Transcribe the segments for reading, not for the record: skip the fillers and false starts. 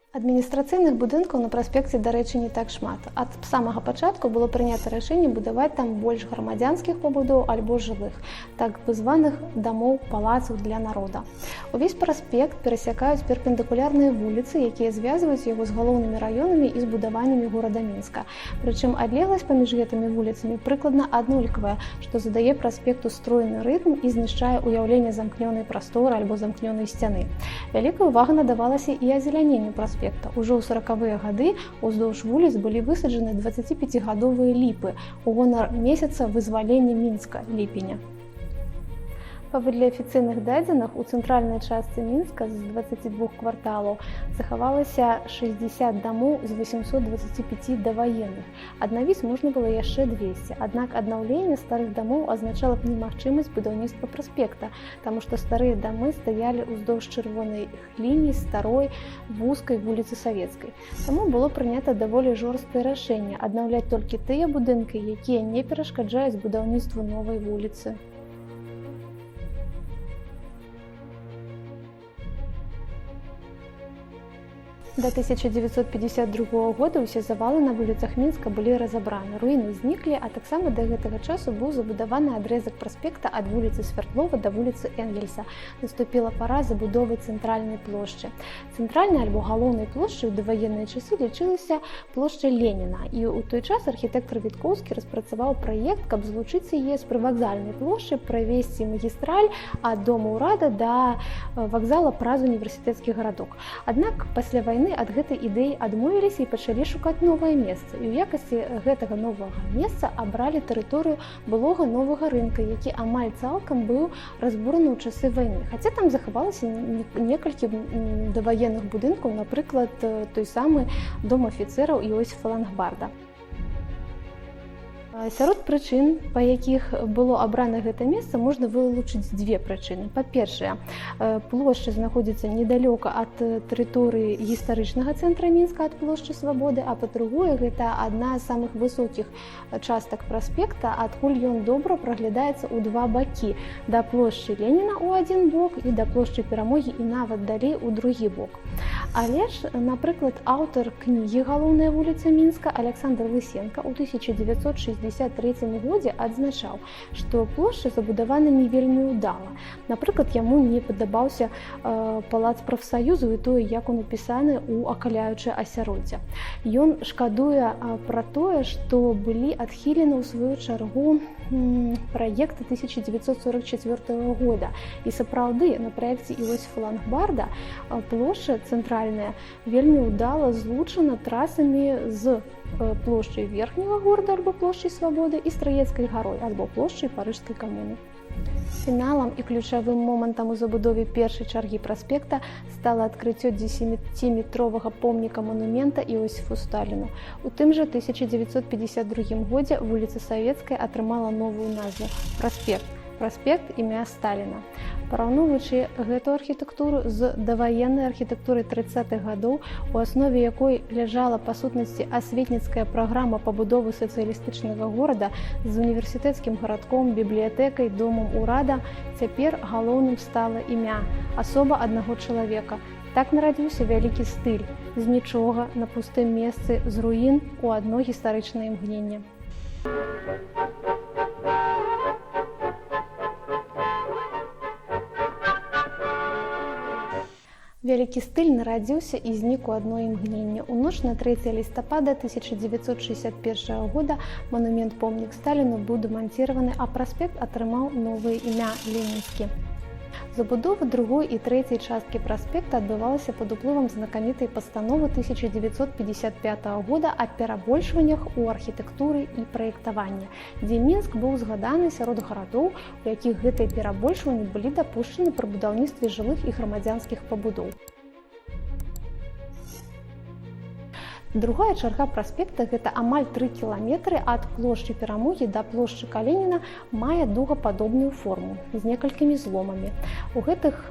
Адміністрацыйных будынкаў на праспекце, дарэчы, не так шмат. Ад самага пачатку было прынята рашэнне будаваць там больш грамадзянскіх пабудоў альбо жылых, так бы званых дамоў палацаў для народа. Увесь праспект перасякаюць перпендыкулярныя вуліцы, якія звязваюць яго з галоўнымі раёнамі і збудаваннямі горада Мінска. Прычым адлегласць паміж гэтымі вуліцамі прыкладна аднолькавая, што задае праспекту стройны рытм і знішчае ўяўленне замкнёнай прасторы альбо замкнёнай сцяны. Вялікая ўвага надавалася і азеляненню праспекта. Ужо ў соракавыя гады уздоўж вуліц былі высаджаны 25-гадовыя ліпы у гонар месяца вызвалення Мінска, ліпеня. Паводле афіцыйных дадзеных, у цэнтральнай частцы Мінска з 22 кварталаў захавалася 60 дамоў з 825 даваенных. Аднавіць можна было яшчэ 200. Аднак аднаўленне старых дамоў азначала б немагчымасць будаўніцтва праспекта, таму што старыя дамы стаялі ўздоўж чырвонай лініі старой вузкай вуліцы Савецкай. Таму было прынята даволі жорсткае рашэнне аднаўляць толькі тыя будынкі, якія не перашкаджаюць будаўніцтву новай вуліцы. До 1952 года ўсе завалы на вуліцах Мінска былі разабраны. Руіны зніклі, а таксама да гэтага часу быў забудаваны адрэзак праспекта ад вуліцы Свярдлова да вуліцы Энгельса. Наступіла пара забудовы цэнтральнай плошчы. Цэнтральнай альбо галоўнай плошчай у даваенныя часы лічылася плошча Леніна. І ў той час архітэктар Віткоўскі распрацаваў праект, каб злучыць яе з прывакзальнай плошчы, правесці магістраль ад дома ўрада да вакзала праз універсітэцкі гарадок. Аднак пасля вайны ад гэтай ідэі адмовіліся і пачалі шукаць новае месца. І ў якасці гэтага новага месца абралі тэрыторыю былога новага рынка, які амаль цалкам быў разбураны ў часы вайны. Хаця там захавалася некалькі даваенных будынкаў, напрыклад, той самы дом афіцэраў Іосіфа Лангбарда. Сярод прычын, па якіх было абрана гэта месца, можна вылучыць дзве прычыны. Па-першае, плошча знаходзіцца недалёка ад тэрыторыі гістарычнага цэнтра Мінска, ад плошчы Свабоды, а па-другое, гэта адна з самых высокіх частак праспекта, адкуль ён добра праглядаецца ў два бакі: да плошчы Леніна ў адзін бок і да плошчы Перамогі і нават далей у другі бок. Але ж, напрыклад, аўтар кнігі «Галоўная вуліца Мінска» Александр Лысенка ў 1963 годзе адзначаў, што плошча забудавана не вельмі ўдала. Напрыклад, яму не падабаўся палац прафсаюзу і тое, як он упісаны ў акаляючае асяроддзе. Ён шкадуе пра тое, што былі адхілены ў сваю чаргу праекты 1944 года. І сапраўды на праекце Іосіфа Лангбарда плошча цэнтральная вельмі ўдала злучана трасамі з плошчай Верхняга горада альбо плошчай Свабоды і Страецкай гарой альбо плошчай Парыжскай камуны. Фіналам і ключавым момантам у забудове першай чаргі праспекта стала адкрыццё 10-метровага помніка монумента Іосіфу Сталіну. У тым жа 1952 годзе вуліца Савецкая атрымала новую назву праспект. Праспект імя Сталіна. Параўноўваючы гэту архітэктуру з даваеннай архітэктурай 30-х гадоў, у аснове якой ляжала па сутнасці асветніцкая праграма пабудовы сацыялістычнага горада з універсітэцкім гарадком, бібліятэкай, домам урада, цяпер галоўным стала імя, асоба аднаго чалавека. Так нарадзіўся вялікі стыль з нічога, на пустым месцы, з руін у адно гістарычнае імгненне. Вялікі стыль нарадзіўся і знік у адно імгненне. У ноч на 3 лістапада 1961 года манумент помнік Сталіну быў дэманціраваны, а праспект атрымаў новае імя Ленінскі. Забудова другой і трэцяй часткі праспекта адбывалася пад уплывам знакамітай пастановы 1955 года аб перабольшваннях у архітэктуры і праектаванні, дзе Мінск быў згаданы сярод гарадоў, у якіх гэтыя перабольшванні былі дапушчаны пры будаўніцтве жылых і грамадзянскіх пабудоў. Другая чарга праспекта, гэта амаль 3 кіламетры ад плошчы Перамогі да плошчы Калініна, мае дугападобную форму з некалькімі зломамі. У гэтых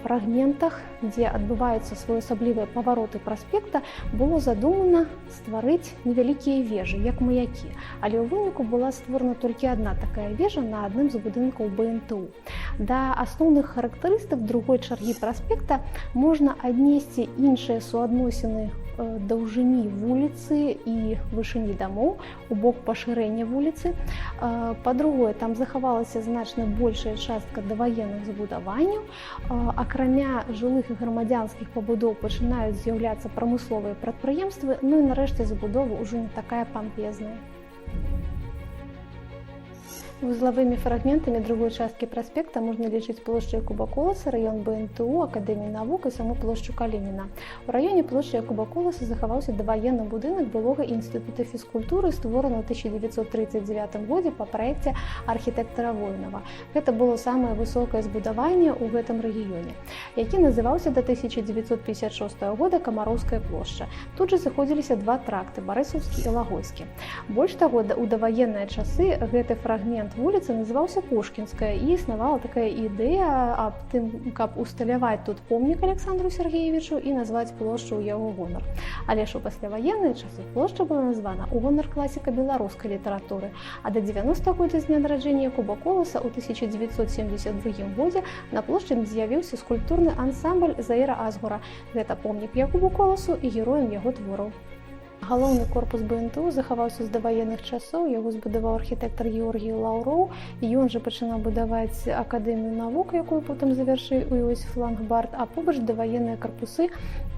фрагментах, дзе адбываюцца своеасаблівыя павароты праспекта, было задумана стварыць невялікія вежы, як маякі. Але ў выніку была створана толькі адна такая вежа на адным з будынкаў БНТУ. Да асноўных характарыстык другой чаргі праспекта можна аднесці іншыя суадносіны даўжыні вуліцы і вышыні дамоў у бок пашырэння вуліцы. Па-другое, там захавалася значна большая частка даваенных забудаванняў. Акрамя жылых і грамадзянскіх пабудоў пачынаюць з'яўляцца прамысловыя прадпрыемствы, ну і нарэшце забудова ўжо не такая пампезная. Вузлавымі фрагментамі другой часткі праспекта можна лічыць плошчу Якуба Коласа, раён БНТУ, Акадэміі навук і саму плошчу Калініна. У раёне плошчы Якуба Коласа захаваўся даваенны будынак былога інстытута фізкультуры, створаны ў 1939 годзе па праекце архітэктара Воінава. Гэта было самае высокае збудаванне ў гэтым рэгіёне, які называўся да 1956 года Камароўская плошча. Тут жа сыходзіліся два тракты: Барысаўскі і Лагойскі. Больш таго, у даваенныя часы гэты фрагмент вуліцы называўся Пушкінская, і існавала такая ідэя аб тым, каб усталяваць тут помнік Александру Сергеевичу і назваць плошчу ў яго гонар. Але ж у пасляваенныя часы плошча была названа ў гонар класіка беларускай літаратуры. А да 90 годдзя з дня нараджэння Якуба Коласа ў 1972 годзе на плошчы з'явіўся скульптурны ансамбль Заіра Азгура. Гэта помнік Якубу Коласу і героям яго твораў. Галоўны корпус БНТУ захаваўся з даваенных часоў, яго збудаваў архітэктар Георгій Лаўроў. Ён жа пачынаў будаваць Акадэмію навук, якую потым завяршыў Іосіф Лангбард, а побач даваенныя карпусы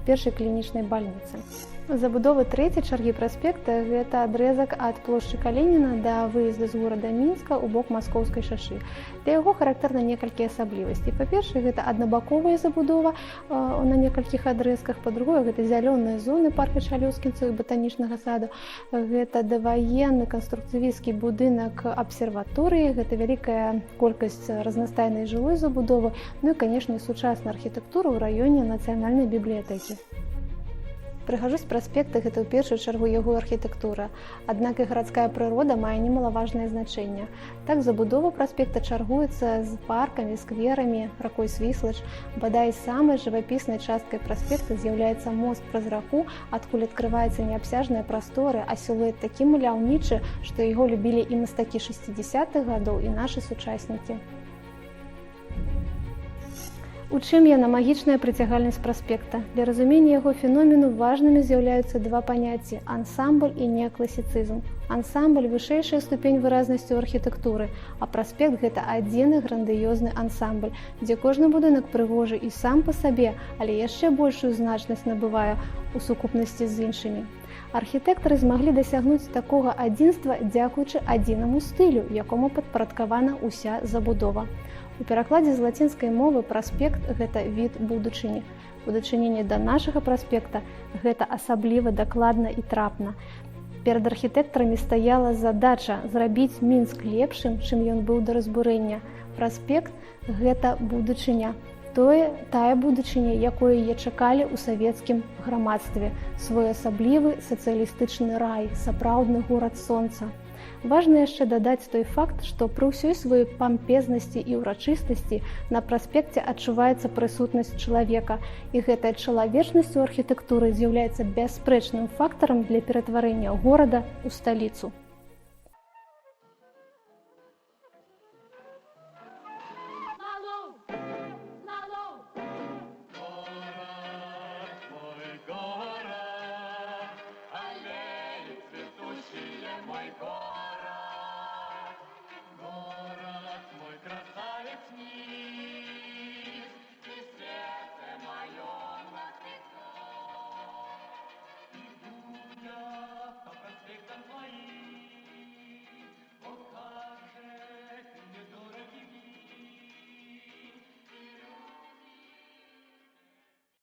першай клінічнай бальніцы. Забудова трэцяй чаргі праспекта — гэта адрэзак ад плошчы Калініна да выезда з горада Мінска ў бок Маскоўскай шашы. Для яго характэрна некалькі асаблівасцей. Па-першае, гэта аднабаковая забудова на некалькіх адрэзках, па-другое, гэта зялёныя зоны парка Чалёскінцаў і батанічнага саду. Гэта даваенны канструктывісцкі будынак абсерваторыі, гэта вялікая колькасць разнастайнай жылой забудовы, ну і, канешне, сучасная архітэктура ў раёне нацыянальнай бібліятэкі. Прыгажосць праспекта — гэта ў першую чаргу яго архітэктура. Аднак і гарадская прырода мае немалаважнае значэнне. Так, забудова праспекта чаргуецца з паркамі, скверамі, ракой Свіслач. Бадай, самай жывапіснай часткай праспекта з'яўляецца мост праз раку, адкуль адкрываецца неабсяжныя прасторы, а сілуэт такі маляўнічы, што яго любілі і мастакі 60-х гадоў, і нашы сучаснікі. У чым яна, магічная прыцягальнасць праспекта? Для разумення яго феномену важнымі з'яўляюцца два паняцці: ансамбль і неакласіцызм. Ансамбль — вышэйшая ступень выразнасці ў архітэктуры, а праспект — гэта адзіны грандыёзны ансамбль, дзе кожны будынак прыгожы і сам па сабе, але яшчэ большую значнасць набывае у сукупнасці з іншымі. Архітэктары змаглі дасягнуць такога адзінства дзякуючы адзінаму стылю, якому падпарадкавана ўся забудова. У перакладзе з лацінскай мовы праспект — гэта від будучыні. У дачыненні да нашага праспекта гэта асабліва дакладна і трапна. Перад архітэктарамі стаяла задача зрабіць Мінск лепшым, чым ён быў да разбурэння. Праспект — гэта будучыня. Тая будучыня, якое яе чакалі ў савецкім грамадстве, своеасаблівы сацыялістычны рай, сапраўдны горад сонца. Важна яшчэ дадаць той факт, што пры ўсёй сваёй пампезнасці і ўрачыстасці на праспекце адчуваецца прысутнасць чалавека, і гэтая чалавечнасць у архітэктуры з'яўляецца бясспрэчным фактарам для ператварэння горада ў сталіцу.